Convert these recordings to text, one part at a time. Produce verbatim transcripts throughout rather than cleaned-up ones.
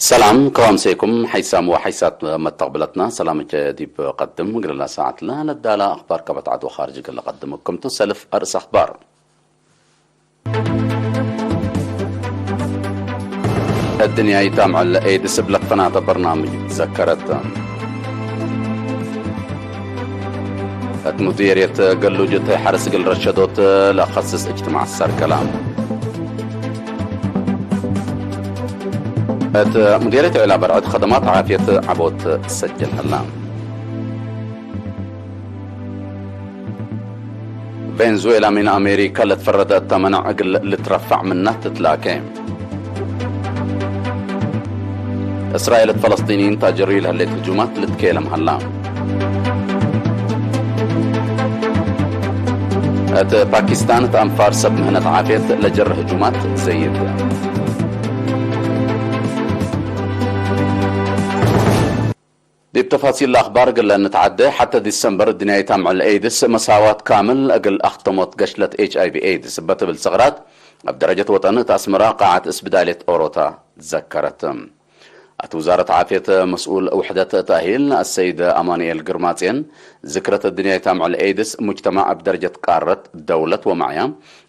ሰላም ከዋምሰይኩም ሐይሳም ወሐይሳት መተቅብለትና ሰላምቼ ዲብ ቀድም። እግልላ ሳዐትለ ለዳላ አኽባር ከበትዓት ወኻርጅ እግል ለቀድም እክምቱ ሰልፍ አርእስ አኽባር። እድንያይ ታምዕለ ኤድስ እብ ለትፈናተ በርናምጅ ትዘከረት። እት ሙዲርየት ገሉጅ እት ሐርስ እግል ረሸዶት ለከስስ እጅትማዕ ሰርገላ። እት ሙዲርየት ዔላ በርዕድ ከደማት ዓፍየት ዐቦት ሰጅል ሀላ። ቬንዙዌላ ምን አሜሪካ ለትፈረደ እተ መነዕ እግል ልትረፈዕ ምና ትትላኬ። እስራኤል እት ፈለስጢንይን ታጀሩ ለህሌት ህጁማት ልትኬለም ሀላ። እት ፓኪስታን እት አንፋር ሰብ ምህነት ዓፍየት ለጀር ህጁማት ዘይድ። ዲብ ተፋሲል ለአኽባር እግል ንትዓዴ፣ ሐተ ዲሰምበር እድንያይ ታምዕል ኤድስ መሳዋት ካምል እግል አክተሞት ገሽለት ኤች አይ ቪ ኤድስ እበ ትብል ሰቅራት፣ እብ ደረጀት ወጠን እት አስመራ ቃዐት እስብዳልየት ኦሮታ ትዘከረት። እት ውዛረት ዓፍየት መስኡል ውሕደት ተእሂል አሰይድ አማኑኤል ግርማጼን፣ ዝክረት እድንያይ ታምዕል ኤድስ ሙጅተማዕ እብ ደረጀት ቃረት፣ ደውለት ወመዕያ፣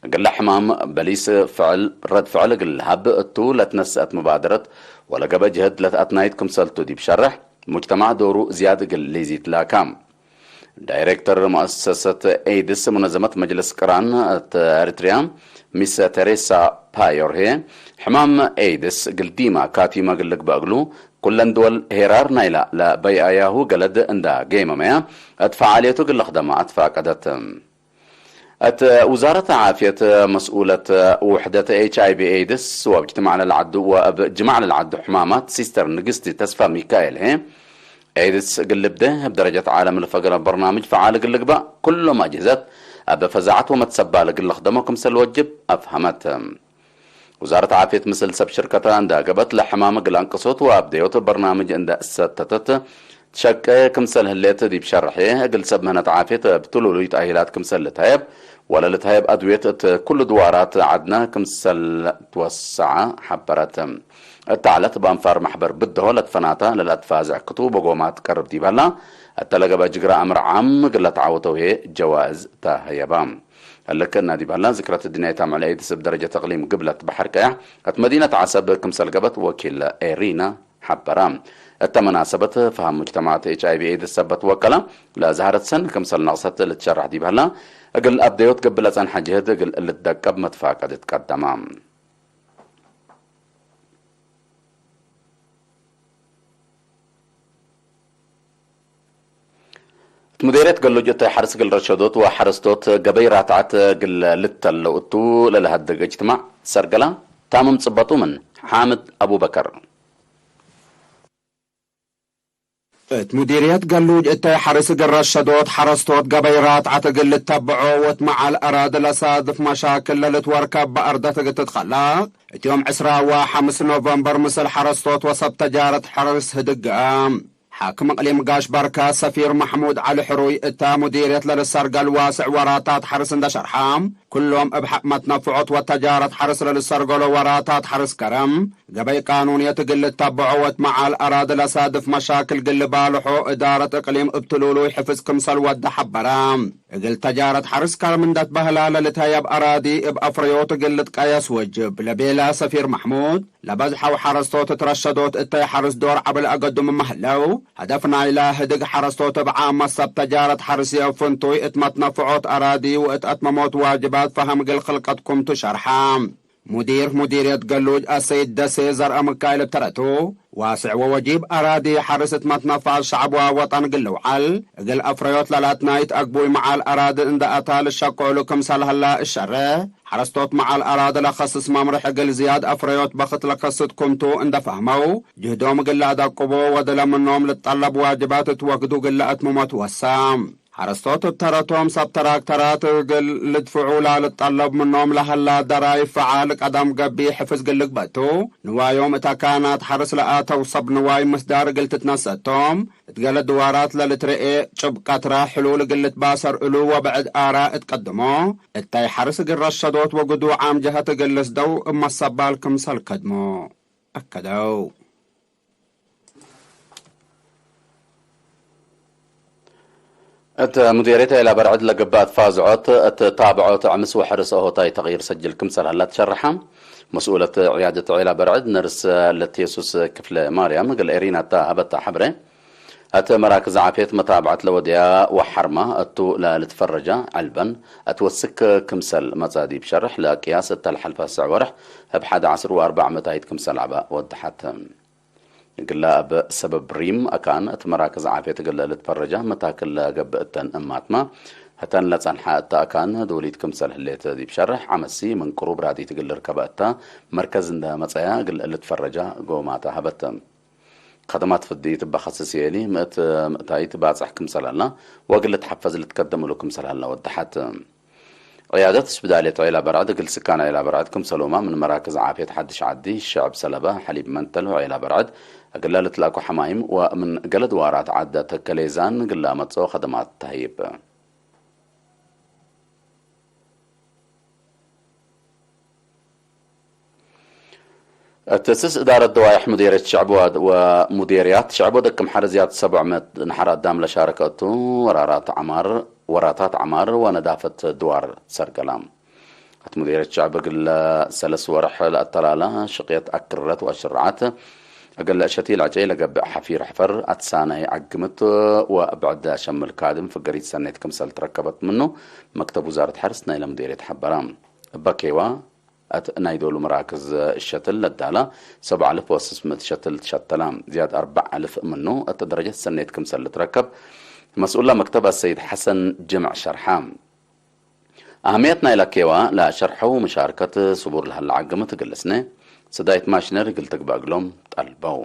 እግለ ሕማም በሊስ ፍዕል ረድ ፍዕል እግል ለሀብ እቱ ለትነሰአት መባደረት ወለገበ ጅህድ ለተአትናይት ክምሰልቱ ዲብ ሸርሕ፣ ሙጅተማዕ ዶሩ ዝያድ እግል ሊዚት ላካ። ዳይሬክተር መአሰሰት ኤድስ ሙነዘመት መጅልስ ቅራን እት ኤሪትርያ፣ ሚስ ቴሬሳ ፓዮርሄ፣ ሕማም ኤድስ እግል ዲማ ካቲመ እግል ልግበእ እግሉ፣ ኩለን ድወል ሄራር ናይላ ለበይአያሁ ገለድ እንዳ ጌመመያ፣ እት ፈዓልየቱ እግል ለክደማ አትፋቀደት። እት ውዛረት ዓፍየት መስኡለት ውሕደት ኤች አይ ቪ ኤድስ ወእብ እጅትማዕ ለልዓዱ ወእብ እጅማዕ ለልዓዱ ሕማማት ሲስተር ንግስቲ ተስፋ ሚካኤል ህዬ፣ ኤድስ እግል ልብዴ እብ ደረጀት ዓለም ለፈገረ በርናምጅ ፈዓል እግል ልግበእ፣ ኩሎም አጅህዘት እብ ፈዛዐት ወመትሰባል እግል ለክደሞ ክምሰል ወጅብ አፍሀመት። ውዛረት ዓፍየት ምስል ሰብ ሽርከተ እንደ ገብአት ለሕማም እግል አንቅሶት ወአብደዮት በርናምጅ እንደ እሰተተት ትሸቄ ክምሰል ህሌት ዲብ ሸርሔ፣ እግል ሰብ ምህነት ዓፍየት እብ ትሉሉይ ተእሂላት ክምሰል ልትሀየብ ወለልትሀየብ አድውየት እት ኩሉ ድዋራት ዐድነ ክምሰል ትወሰዐ ሐበረት። እት ዐለት በአንፋር መሕበር ብድሆ ለትፈናተ ለለአትፋዝዕ ክቱ በጎማት ቀርብ ዲብ ሀላ፣ እተ ለገብአ ጅግረ አምር ዓም እግል ለትዓወተው ህዬ ጀዋእዝ ተሀየባ። እልክ እና ዲብ ሀላ፣ ዝክረት እድንያይ ታምዕል ኤድስ እብ ደረጀት እቅሊም ግብለት በሐር ቀያሕ እት መዲነት ዐሰብ ክምሰል ገብአት ወኪል ኤሪና ሐበራ። እተ መናሰበት ፈሀም ሙጅተማዕት ኤች አይ ቪ ኤድስ ሰበት ወቀለ ለዛህረት ሰን ክምሰል ነቅሰት ልትሸረሕ ዲብ ሀላ፣ እግል አብደዮት ገብእ ለጸንሐ ጅህድ እግል ልትደቀብ መትፋቀድ ትቀደማ። እት ሙዴርየት ገሉጅ እተ ሐርስ እግል ረሸዶት ወሐረስቶት ገበይ ራትዐት እግል ልተለው እቱ ለለሀድግ እጅትማዕ ሰርገላ። ታምም ጽበቱ ምን ሓምድ አቡበከር። እት ሙዲርየት ገሉጅ እተ ሐርስ እግል ረሸዶት ሐረስቶት ገበይ ራትዐት እግል ልተብዖ ወእት መዓል አራዲ ለሳድፍ መሻክል ለልትወርከብ በአርደት እግል ትትከለቅ፣ እት ዮም ዕስራ ወሐምስ ኖቨምበር ምስል ሐረስቶት ወሰብ ተጃረት ሐርስ ህድግ። ሓክም እቅሊም ጋሽ በርከ ሰፊር መሕሙድ ዐሊ ሕሩይ እተ ሙዲርየት ለልሰርገል ዋስዕ ወራታት ሐርስ እንደ ሸርሐ፣ ኩሎም እብ ሐቅ መትነፍዖት ወተጃረት ሐርስ ለልሰርገሎ ወራታት ሐርስ ከረም፣ ገበይ ቃኑንየት እግል ልተብዖ ወእት መዓል አራዲ ለሳድፍ መሻክል እግል ልባልሖ እዳረት እቅሊም እብ ትሉሉይ ሕፍዝ ክምሰል ወደ ሐበረ። እግል ተጃረት ሐርስ ከረም እንደ ትበህላ ለልትሀየብ አራዲ እብ አፍረዮት እግል ልትቀየስ ወጅብ ለቤለ ሰፊር መሕሙድ፣ ለበዝሐው ሐረስቶት እት ረሸዶት እተ ሐርስ ዶር ዐቢ ለአገዱ ምመ ህለው፣ ሀደፍ ናይለ ህድግ ሐረስቶት እብ ዓመት ሰብ ተጃረት ሐርስ የብ ፍንቱይ እት መትነፍዖት አራዲ ወእት አትመሞት ዋጅባት ፈሀም እግል ክልቀት ክምቱ ሸርሐ። ሙዲር ሙዲርየት ገሉጅ አሰይድ ደሴ ዘርአ ምካይል እብ ተረቱ፣ ዋስዕ ወወጂብ አራዲ ሐርስ እት መትነፋስ ሸዐብ ወወጠን እግል ልውዓል፣ እግል አፍረዮት ለላትናይት አግቡይ መዓል አራዲ እንደ አታ ልሸቅዑ ክምሰል ሀላ እሸሬ፣ ሐረስቶት መዓል አራዲ ለከስስ መምርሕ እግል ዝያድ አፍረዮት በክት ለከስት ክምቱ እንደ ፈህመው፣ ጅህዶም እግል ለአደቅቦ ወድለ ምኖም ልትጠለብ ዋጅባት እት ወክዱ እግል ለአትምሞ ትወሰ። ሐረስቶት እብ ተረቶም ሰብ ተራክተራት እግል ልድፍዑ ላልትጠለብ ምኖም ለሀላ ደራይብ ፈዓል ቀደም ገብእ ሕፍዝ እግል ልግበእ ቱ። ንዋዮም እት አካናት ሐርስ ለአተው ሰብ ንዋይ ምስዳር እግል ትትነሰቶም፣ እት ገሌ ድዋራት ለልትረኤ ጭብ ቀትረ ሕሉል እግል ልትባሰር እሉ ወብዕድ አራ እት ቀድሞ፣ እታይ ሐርስ እግል ረሸዶት ወግዱ ዓም ጀሀት እግል ልስደው እብ መሰባል ክምሰል ከድሞ አከደው። እት ሙዴርየት ዔላ በርዕድ ለገብአት ፋዝዖት እት ታብዖት ዕምስ ወሐርስ ኦሆታይ ተቅይር ሰጅል ክምሰል ሀላ ትሸርሐ። መስኡለት ዕያደት ዔላ በርዕድ ነርስ ለቴሱስ ክፍለ ማርያም እግል ኤሪና እተ ሀበተ ሐብረ፣ እት መራክዝ ዓፍየት መታብዐት ለወድያ ወሐርማ እቱ ለልትፈረጃ ዐልበን እት ወስክ ክምሰል መጽአ ዲብ ሸርሕ ለቅያስ እተ ለሐልፈ ስዕ ወርሕ እብ ሐድ ዐስር ወአርበዕ ምእታይት ክምሰል ዐበ ወደሐት። እግለ እብ ሰበብ ሪም አካን እት መራክዝ ዓፍየት እግለ ልትፈረጃ መታክል ለገብእ እተን እማትመ፣ ህተን ለጸንሐ እተ አካን ዶሊት ክምሰል ህሌት ዲብ ሸርሕ፣ ዐመሲ ምን ቅሩብ ራዲት እግል ልርከበ እተ መርከዝ እንደ መጸያ እግል ልትፈረጃ ጎማተ ሀበት። ከደማት ፍድይት እበ ከስስ የሊ ምእት ምእታይት ባጽሕ ክምሰል ሀላ ወእግል ልትሐፈዝ ልትከደም እሉ ክምሰል ሀላ ወደሐት። ዕያደት እስብዳልየት ዔላ በርዕድ እግል ስካን ዔላ በርዕድ ክምሰሉመ ምን መራክዝ ዓፍየት ሐድሽ ዐዲ፣ ሸዕብ ሰለበ፣ ሐሊብ መንተል ወዔላ በርዕድ እግለ ልትላኩ ሐማይም ወምን ገሌ ድዋራት ዐድ ተከሌዛን እግል ለአመጽኦ ከደማት ተህይብ። እት ስስ እዳረት ደዋይሕ ሙዴርየት ሸዕብ ወ-፣ ወሙዴርያት ሸዕብ ወደቅም ሐርዝያት ሰቡዕ ምእት ነሐር አዳም ለሻረከ እቱ ወራራት ዐማር፣ ወራታት ዐማር ወነዳፈት ድዋር ሰርገላ። እት ሙዴርየት ሸዕብ እግለ ሰለስ ወርሕ ለአተላለ ሽቅየት አክርረት ወአሽርዓት እግለ ሸቲ ለዐጨይ ለገብእ ሐፊር ሕፈር አትሳናይ ዐግምት ወብዕድ ሸምል ካድም ፍገሪት ሰኔት ክምሰል ትረከበት ምኑ መክተብ ውዛረት ሐርስ ናይለ ሙዴርየት ሐበረ። እበ ኬዋ እት ናይ ዶሉ መራክዝ ሸትል ለዳላ ሰብዓ አልፍ ወስስ ምእት ሸትል ትሸተላ፣ ዝያድ አርበዕ አልፍ ምኑ እት ደረጀት ሰኔት ክምሰል ልትረከብ መስኡል ለመክተብ አሰይድ ሐሰን ጅምዕ ሸርሐ። አህምየት ናይለ ኬዋ ለአሸርሐው መሻርከት ስቡር ለሀለ ዐግምት እግል ልስነ፣ ስዳይት ማሽነሪ እግል ትግበእ እግሎም ጠልበው።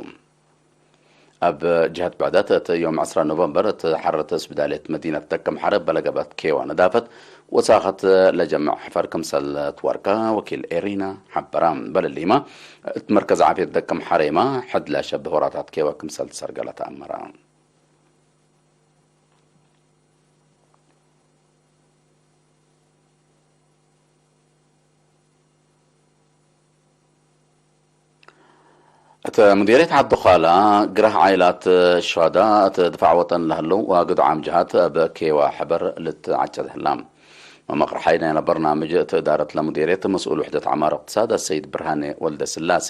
እብ ጀህት ብዕደት፣ እት ዮም ዐስራ ኖቨምበር እት ሐረት እስብዳልየት መዲነት ደቅም ሐረ እበ ለገብአት ኬዋ ነዳፈት ወሳኸት ለጀምዕ ሕፈር ክምሰል ትወርቀ ወኪል ኤሪና ሐበረ። በለሊመ፣ እት መርከዝ ዓፍየት ደቅም ሐሬመ ሕድ ለሸብህ ወራታት ኬዋ ክምሰል ትሰርገለ ተአመረ። እት ሙዴርየት ዐዲ ኻላ፣ ግራህ ዓኢላት ሹሀዳ እት ድፋዕ ወጠን ለህለው ወግዱዓም ጀሃት እብ ኬዋ ሕበር ልትዐጨት ህላ። መመቅርሓይ ናይለ በርናምጅ እት እዳረት ለሙዴርየት መስኡል ውሕደት ዐማር እቅትሳድ አሰይድ ብርሃኔ ወልደስላሴ፣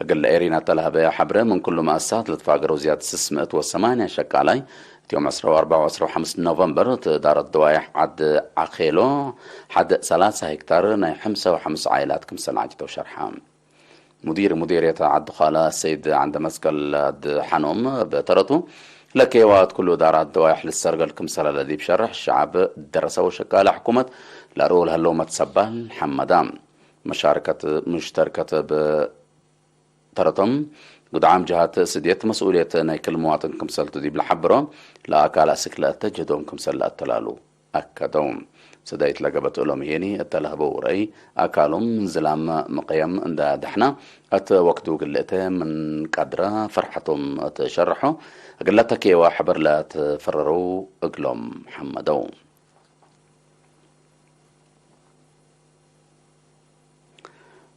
እግል ኤሪና እተ ለሀበየ ሐብረ፣ ምን ኩሉ መአሳት ለትፋገረው ዝያድ ስስ ምእት ወሰማንያ ሸቃላይ፣ እት ዮም ዐስራ ወአርበዕ ወዐስራ ወሐምስ ኖቨምበር፣ እት እዳረት ደዋይሕ ዐድ ዐኼሎ፣ ሐድ ሰላሳ ሄክታር ናይ ሐምሳ ወሐምስ ዓኢላት ክምሰል ዐጭተው ሸርሐ። ሙዲር ሙዲርየት ዐዲ ኻላ ሰይድ ዐንደ መስቀል አድሐኖም እብ ተረቱ፣ ለኬዋ እት ኩሉ እዳራት ደዋይሕ ልሰርገል ክምሰለ ለዲብ ሸርሕ፣ ሸዐብ፣ ደረሰ ወሸቃለ ሕኩመት ለአርኦ ለህለው መትሰባል ሐመዳ። መሻርከት ሙሽተርከት እብ ተረቶም፣ ግዱዓም ጀሃት ስድየት መስኡልየት ናይ ክል ምዋጥን ክምሰልቱ ዲብ ለሐብሮ፣ ለአካል አስክ ለአተ ጀህዶም ክምሰል ለአተላሉ። አከደው። ሰዳይት ለገበት እሎም ሄኒ እተ ለህበው ረአይ፣ አካሎም ምን ዝላም መቀየም እንደ ደሕና፣ እት ወክዱ ግልእተ ምን ቀድረ ፈርሐቶም እት ሸርሖ፣ እግለ ተኬወ ሕበር ለትፈረረው እግሎም ሐመደው።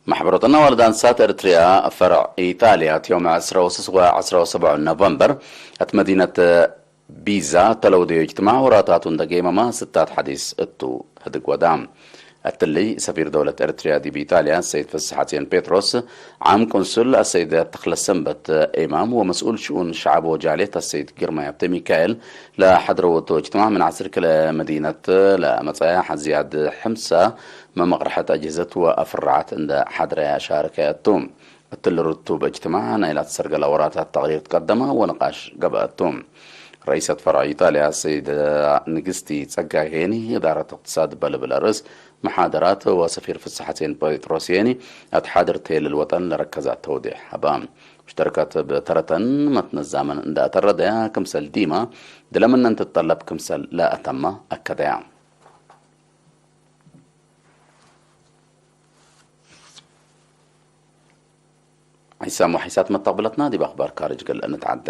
መሕበሮት አዋልድ አንሳት ኤርትርያ ፈርዕ ኢጣልያ፣ እት ዮም ዐስራ ወስስ ወዐስራ ወሰብዕ ኖቨምበር፣ እት መዲነት ቢዛ ተለውደዮ እጅትማዕ ወራታቱ እንደ ጌመመ ስታት ሐዲስ እቱ ህድግ ወዳ። እትሊ ሰፊር ደውለት ኤርትርያ ዲብ ኢጣልያ አሰይድ ፍስሐጽዮን ጴጥሮስ፣ ዓም ቁንሱል አሰይድ ተክለሰንበት ኢማም ወመስኡል ሽኡን ሸዐብ ወጃልየት አሰይድ ግርማይ ሀብተሚካኤል ለሐድረው እቱ እጅትማዕ ምን ዐስር ክልኤ መዲነት ለመጽአያ ዝያድ ሕምሳ መመቅርሐት አጅህዘት ወአፍራዓት እንደ ሐድረያ ሻርከ እቱ። እትሊ ርቱብ እጅትማዕ ናይላ ትሰርገለ ወራታት ተቅሪር ትቀደመ ወንቃሽ ገብአቱ። ረኢሰት ፈርዕ ኢጣልያ ሰይደ ንግስቲ ጸጋይ ሄኒ፣ እዳረት እቅትሳድ በልብል አርእስ መሓደራት ወሰፊር ፍስሐ ሴን ጴጥሮስ ሄኒ፣ አትሓድር ቴልል ወጠን ለረከዛት ተውዴሕ ሀባ። ሙሽተርከት እብ ተረተን መትነዛመን እንደ አተረደያ ክምሰል ዲማ፣ ድለ ምነን ትጠለብ ክምሰል ለአተማ አከደያ። ሒሳም ወሒሳት መተቅብለትና ዲብ አኽባር ካርጅ ገልአ ንትዓደ።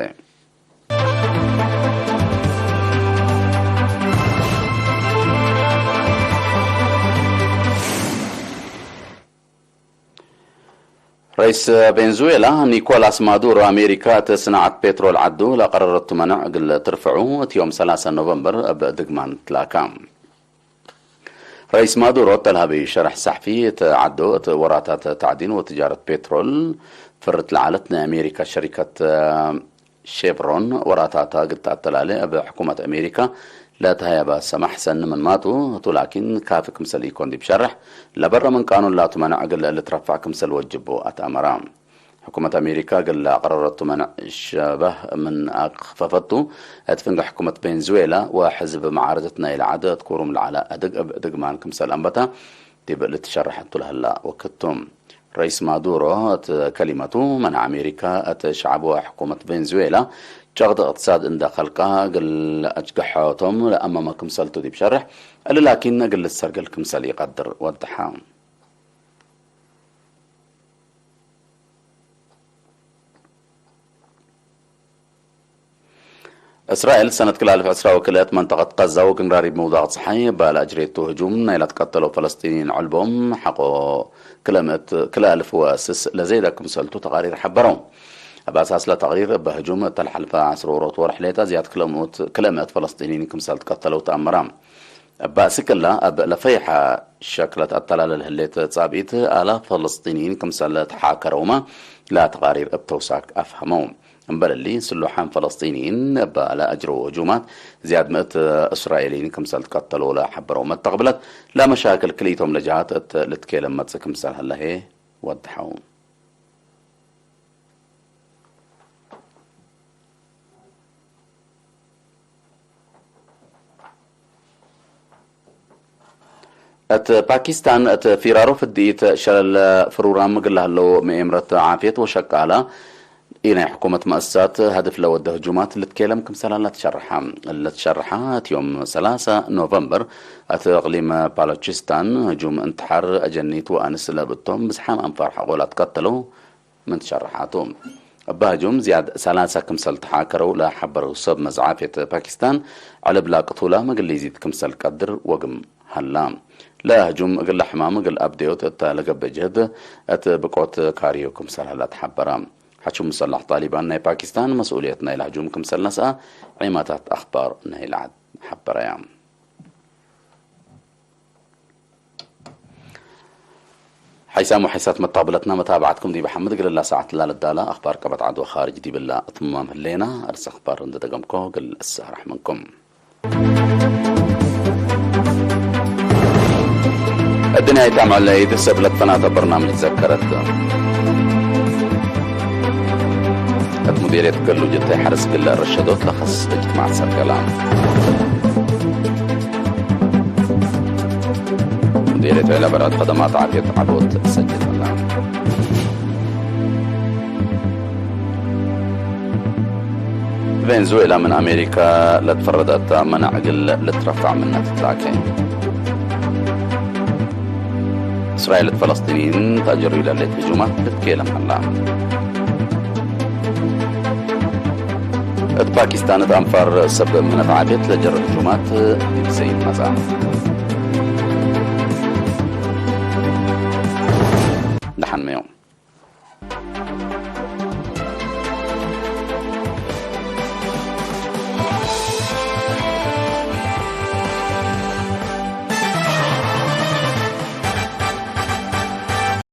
ረይስ ቬንዙዌላ ኒኮላስ ማዱሮ፣ አሜሪካ እት ስናዐት ፔትሮል ዐዱ ለቀረረቱ መነዕ እግል ትርፍዑ እት ዮም ሰላሰ ኖቨምበር እብ ድግማን ትላካ። ረይስ ማዱሮ እተ ለሀበዩ ሸርሕ ሰሕፊ፣ እት ዐዶ እት ወራታት ታዕዲን ወትጃረት ፔትሮል ፍርት ለዐለት ናይ አሜሪካ ሸሪከት ሼቭሮን ወራታታ እግል ተአተላሌ እብ ሕኩመት አሜሪካ ለተሀየበ ሰማሕ ሰኒ ምንማቱ ህቱ ላኪን ካፊ ክምሰል ኢኮን ዲብ ሸርሕ፣ ለበረ ምን ቃኑን ላቱ መነዕ እግል ልትረፈዕ ክምሰል ወጅቡ አትአመረ። ሕኩመት አሜሪካ እግል ለአቅረረቱ መነዕ ሸበህ ምን አክፈፈቱ፣ እት ፍንጌ ሕኩመት ቬንዙዌላ ወሕዝብ መዓረደት ናይለ ዐድ እት ኩሩም ለዐለ አድግ እብ ድግማን ክምሰል አንበተ ዲብ ልትሸረሐቱ ለህላ ወክት ቱ። ረኢስ ማዱሮ እት ከሊመቱ፣ መነዕ አሜሪካ እት ሸዐብ ወሕኩመት ቬንዙዌላ ጨቅጥ እቅትሳድ እንደ ከልቀ እግል አጭገሖቶም ለአመመ ክምሰልቱ ዲብ ሸርሕ፣ እሊ ላኪን እግል ልትሰርገል ክምሰል ኢቀድር ወደሐ። እስራኤል ሰነት ክልአልፍ ዕስራ ወክልኤት መንጠቀት ቀዛ ወግንራሪብ ምውዳቅ ጸሓይ እባ ለአጅሬቱ ህጁም ናይለ ትቀተለው ፈለስጢንይን ዕልቦም ሐቆ ክለ ምእት፣ ክልአልፍ ወስስ ለዘይደ ክምሰልቱ ተቃሪር ሐበረው። እብ አሳስ ለተቅሪር እበ ህጁም እተ ለሐልፈ ዐስር ወሮት ወርሕ ሌጠ ዝያድ ክለ ምእት፣ ክለ ምእት ፈለስጢንይን ክምሰል ትቀተለው ተአመረ። እበ አስክላ እብ ለፈይሐ ሸክለት አተላለ ለህሌት ጻብኢት አላፍ ፈለስጢንይን ክምሰል ተሓከረውመ ለተቃሪር እብ ተውሳክ አፍሀመው። እምበል እሊ፣ ስሉሓም ፈለስጢንይን እበ ለአጅረው ህጁማት ዝያድ ምእት እስራኤልይን ክምሰል ትቀተለው ለሐበረው መተቅብለት፣ ለመሻክል ክልኢቶም ለጀሃት እት ልትኬለም መጽእ ክምሰል ሀለ ህዬ ወደሐው። እት ፓኪስታን እት ፊራሮ ፍድኢት ሸለል ፍሩራም እግል ለሀለው ምኤምረት ዓፍየት ወሸቃለ ኢናይ ሕኩመት መአሰሳት ሀድፍ ለወደ ህጁማት ልትኬለም ክምሰል ለትሸርሐ። ለትሸርሐ እት ዮም ሰላሰ ኖቨምበር እት እቅሊም ባሎቺስታን ህጁም እንትሓር አጀኒት ወአንስ ለብእቶም ብዝሓም አንፋር ሐቆ ለትቀተለው ምን ትሸረሓቱ። እበ ህጁም ዝያድ ሰላሰ ክምሰል ተሓከረው ለሐበረው ሰብ መዝዓፍየት ፓኪስታን፣ ዕልብ ላቅቱላ ምግል ሊዚት ክምሰል ቀድር ወግም ሀላ። ለህጁም እግለ ሕማም እግል አብደዮት እተ ለገብእ ጅህድ እት ብቆት ካርዮ ክምሰል ሀላ ተሐበረ። ሐሹም ሙሰላሕ ጣሊባን ናይ ፓኪስታን መስኡልየት ናይለ ህጁም ክምሰል ነስአ ዒማታት አኽባር ናይለ ዐድ ሐበረያ። ሐይሳም ወሐይሳት መታብለትና መታብዐትኩም ዲብ ሐምድ እግል እላ ሰዓት ላለዳላ አኽባር ቀበት ዐድ ወኻርጅ ዲብላ እትማም ህሌና። አርስ አኽባር እንዴ ደገምኮ እግል እሳረሕ ምንኩም። እድንያይ ታምዕለይት ሰብ ለትፈናተ በርናምጅ ዘከረት። እት ሙዴርየት ገሉጅ እተ ሐርስ ግለ ረሸዶት ለኸስስ እጅትማዕ ሰርገላ። ሙዴርየት ዔላ በርዐት ከደማት ዓፍየት ዐቦት ሰጅል ምና። ቬንዙዌላ ምን አሜሪካ ለትፈረደት መናዕ እግል ልትረፈዕ ምነ ትትላኬ። እስራኤል እት ፈለስጢንይን ተአጀርዩ ለህሌት ህጁማት ልትኬለም ሀላ። እት ፓኪስታን እት አንፋር ሰብ ምነት ዓፍየት ለጀረ ህጁማት ዲብ ዘይን መጽአ። ደሐንመዮም።